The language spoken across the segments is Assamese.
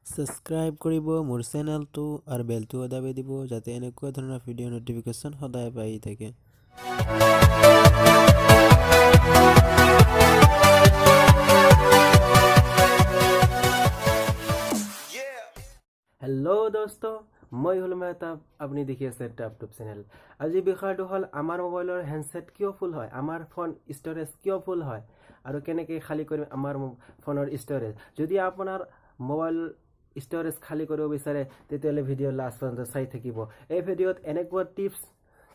ছাবস্ক্ৰাইব কৰিব মোৰ চেনেলটো আৰু বেলটো দাবি দিব, যাতে এনেকুৱা ধৰণৰ ভিডিঅ' ন'টিফিকেশ্যন সদায় পাই থাকে। হেল্ল' দোস্ত, মই হ'লো মেহতাব, আপুনি দেখি আছে টাপ টুপ চেনেল। আজিৰ বিষয়টো হ'ল আমাৰ মোবাইলৰ হেণ্ডছেট কিয় ফুল হয়, আমাৰ ফোন ষ্ট'ৰেজ কিয় ফুল হয় আৰু কেনেকৈ খালী কৰিম আমাৰ ফোনৰ ষ্ট'ৰেজ। যদি আপোনাৰ মোবাইল ষ্ট'ৰেজ খালী কৰিব বিচাৰে, তেতিয়াহ'লে ভিডিঅ' লাষ্ট পৰ্যন্ত চাই থাকিব। এই ভিডিঅ'ত এনেকুৱা টিপছ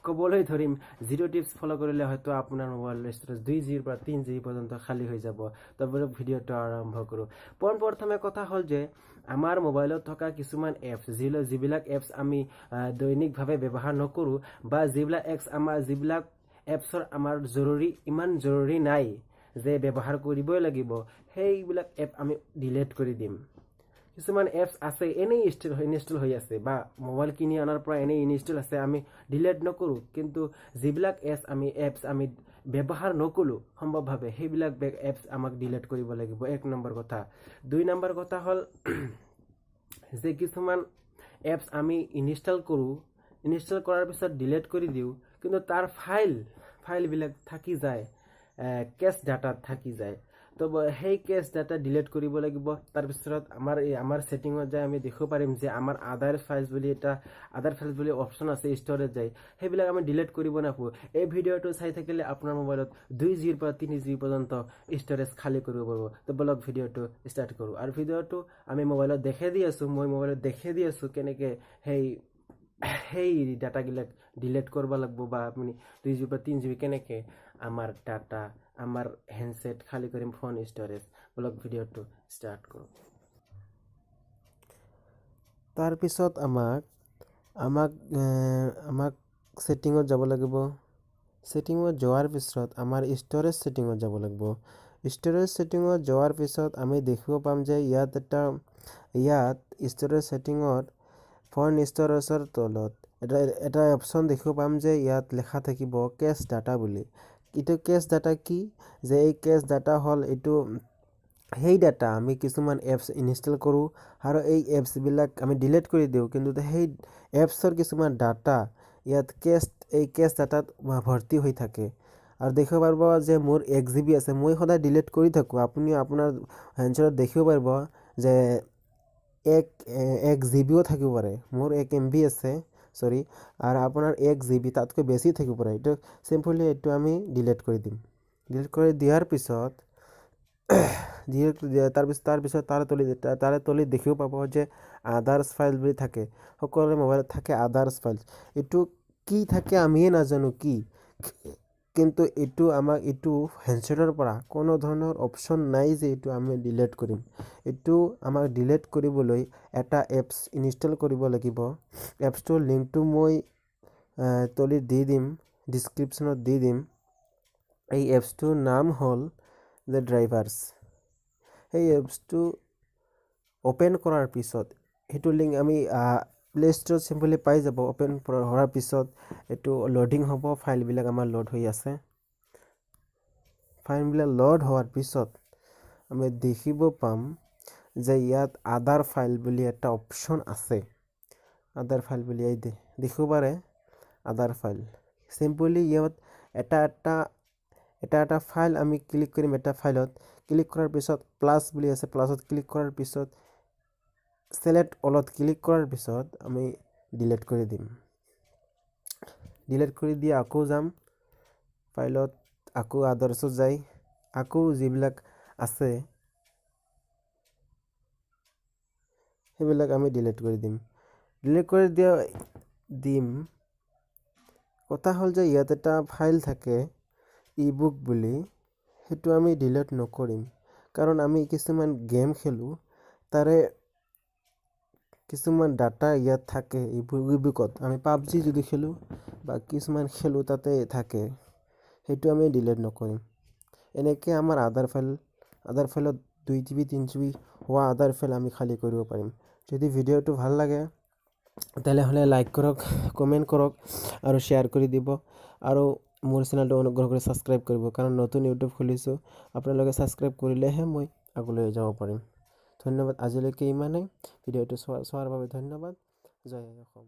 ক'বলৈ ধৰিম, যিটো টিপছ ফ'ল' কৰিলে হয়তো আপোনাৰ মোবাইল ষ্ট'ৰেজ 2 জিবিৰ পৰা 3 জিবি পৰ্যন্ত খালী হৈ যাব। তাৰপৰা ভিডিঅ'টো আৰম্ভ কৰোঁ। পোনপ্ৰথমে কথা হ'ল যে আমাৰ মোবাইলত থকা কিছুমান এপছ, যিবিলাক এপছ আমি দৈনিকভাৱে ব্যৱহাৰ নকৰোঁ বা যিবিলাক এপছৰ আমাৰ ইমান জৰুৰী নাই যে ব্যৱহাৰ কৰিবই লাগিব, সেইবিলাক এপ আমি ডিলিট কৰি দিম। কিছুমান এপছ আছে এনেই ইনষ্টল হৈ আছে বা মোবাইল কিনি অনাৰ পৰা এনেই ইনষ্টল আছে, আমি ডিলিট নকৰোঁ। কিন্তু যিবিলাক এপছ আমি ব্যৱহাৰ নকৰোঁ সম্ভৱভাৱে, সেইবিলাক এপছ আমাক ডিলিট কৰিব লাগিব। 1 নম্বৰ কথা। 2 নম্বৰ কথা হ'ল যে কিছুমান এপছ আমি ইনষ্টল কৰোঁ, ইনষ্টল কৰাৰ পিছত ডিলিট কৰি দিওঁ, কিন্তু তাৰ ফাইলবিলাক থাকি যায়, কেছ ডাটাত থাকি যায়। তো সেই কেছ ডাটা ডিলিট কৰিব লাগিব। তাৰপিছত আমাৰ ছেটিঙত যাই আমি দেখিব পাৰিম যে আমাৰ আদাৰ ফাইলছ বুলি এটা আদাৰ ফাইলছ বুলি অপশ্যন আছে, ষ্ট'ৰেজ যায়, সেইবিলাক আমি ডিলিট কৰিব নাপাওঁ। এই ভিডিঅ'টো চাই থাকিলে আপোনাৰ মোবাইলত 2 জিবিৰ পৰা 3 জিবি পৰ্যন্ত ষ্ট'ৰেজ খালী কৰিব পাৰিব। তো বলক ভিডিঅ'টো ষ্টাৰ্ট কৰোঁ। আৰু ভিডিঅ'টো আমি মোবাইলত দেখাই দি আছোঁ, মই মোবাইলত দেখাই দি আছোঁ কেনেকৈ সেই ডাটাবিলাক ডিলিট কৰিব লাগিব বা আপুনি 2 জিবিৰ পৰা 3 জিবি কেনেকৈ আমাৰ ডাটা, আমাৰ হেণ্ডছেট খালী কৰিম, ফোন ষ্ট'ৰেজ। বলক ভিডিঅ'টো ষ্টাৰ্ট কৰোঁ। তাৰপিছত আমাক ছেটিঙত যাব লাগিব। ছেটিঙত যোৱাৰ পিছত আমাৰ ষ্ট'ৰেজ ছেটিঙত যাব লাগিব। ষ্ট'ৰেজ ছেটিঙত যোৱাৰ পিছত আমি দেখিব পাম যে ইয়াত ষ্ট'ৰেজ ছেটিঙত ফোন ষ্ট'ৰেজৰ তলত এটা অপশ্যন দেখিব পাম যে ইয়াত লেখা থাকিব কেছ ডাটা বুলি। এইটো কেছ ডাটা কি? যে এই কেছ ডাটা হ'ল এইটো সেই ডাটা আমি কিছুমান এপছ ইনষ্টল কৰোঁ আৰু এই এপছবিলাক আমি ডিলিট কৰি দিওঁ, কিন্তু সেই এপছৰ কিছুমান ডাটা ইয়াত এই কেছ ডাটাত ভৰ্তি হৈ থাকে। আৰু দেখিব পাৰিব যে মোৰ 1 জিবি আছে, মই সদায় ডিলিট কৰি থাকোঁ। আপুনি আপোনাৰ হেণ্ডছেটত দেখিব পাৰিব যে এক জিবিও থাকিব পাৰে, মোৰ 1 এম বি আছে, চৰি, আৰু আপোনাৰ 1 জিবি তাতকৈ বেছি থাকিব পাৰে। এইটো চিম্পলি এইটো আমি ডিলিট কৰি দিম। ডিলিট কৰি দিয়াৰ পিছত তাৰপিছত তাৰে তলিত দেখিব পাব যে আদাৰ্ছ ফাইল বুলি থাকে, সকলোৰে মোবাইলত থাকে আদাৰ্ছ ফাইল। এইটো কি থাকে আমিয়ে নাজানো কি, কিন্তু এইটো আমাক এইটো হেণ্ডছেটৰ পৰা কোনো ধৰণৰ অপশ্যন নাই যে এইটো আমি ডিলিট কৰিম। এইটো আমাক ডিলিট কৰিবলৈ এটা এপছ ইনষ্টল কৰিব লাগিব। এপছটোৰ লিংকটো মই তলিত দি দিম, ডিছক্ৰিপশ্যনত দি দিম। এই এপছটোৰ নাম হ'ল the drivers. সেই এপছটো অ'পেন কৰাৰ পিছত সেইটো লিংক আমি প্লে' ষ্ট'ৰত চিম্পলি পাই যাব। অ'পেন হোৱাৰ পিছত এইটো লোডিং হ'ব, ফাইলবিলাক আমাৰ লোড হৈ আছে। ফাইলবিলাক লোড হোৱাৰ পিছত আমি দেখিব পাম যে ইয়াত আদাৰ ফাইল বুলি এটা অপশ্যন আছে। আদাৰ ফাইল বুলি এই দেখিব পাৰে আদাৰ ফাইল। চিম্পলি ইয়াত এটা এটা ফাইল আমি ক্লিক কৰিম। এটা ফাইলত ক্লিক কৰাৰ পিছত প্লাছ বুলি আছে, প্লাছত ক্লিক কৰাৰ পিছত select অলত ক্লিক কৰাৰ পিছত আমি ডিলিট কৰি দিম। ডিলিট কৰি দি আকৌ যাম ফাইলত, আকৌ আদাৰ্ছত যাই আকৌ যিবিলাক আছে সেইবিলাক আমি ডিলিট কৰি দিম। ডিলিট কৰি দিম। কথা হ'ল যে ইয়াত এটা ফাইল থাকে ই বুক বুলি, সেইটো আমি ডিলিট নকৰিম, কাৰণ আমি কিছুমান গেম খেলোঁ, তাৰে কিছুমান ডাটা ইয়াত থাকে ই বুকত। আমি পাবজি যদি খেলোঁ বা কিছুমান খেলোঁ তাতে থাকে, সেইটো আমি ডিলিট নকৰিম। এনেকৈ আমাৰ আদাৰ ফাইলত 2 জিবি 3 জিবি হোৱা আদাৰ ফাইল আমি খালী কৰিব পাৰিম। যদি ভিডিঅ'টো ভাল লাগে তেনেহ'লে লাইক কৰক, কমেণ্ট কৰক আৰু শ্বেয়াৰ কৰি দিব। আৰু মোৰ চেনেলটো অনুগ্ৰহ কৰি ছাবস্ক্ৰাইব কৰিব, কাৰণ নতুন ইউটিউব খুলিছোঁ। আপোনালোকে ছাবস্ক্ৰাইব কৰিলেহে মই আগলৈ যাব পাৰিম। ধন্যবাদ, আজিলৈকে ইমানেই। ভিডিঅ'টো চোৱাৰ বাবে ধন্যবাদ। জয় অসম।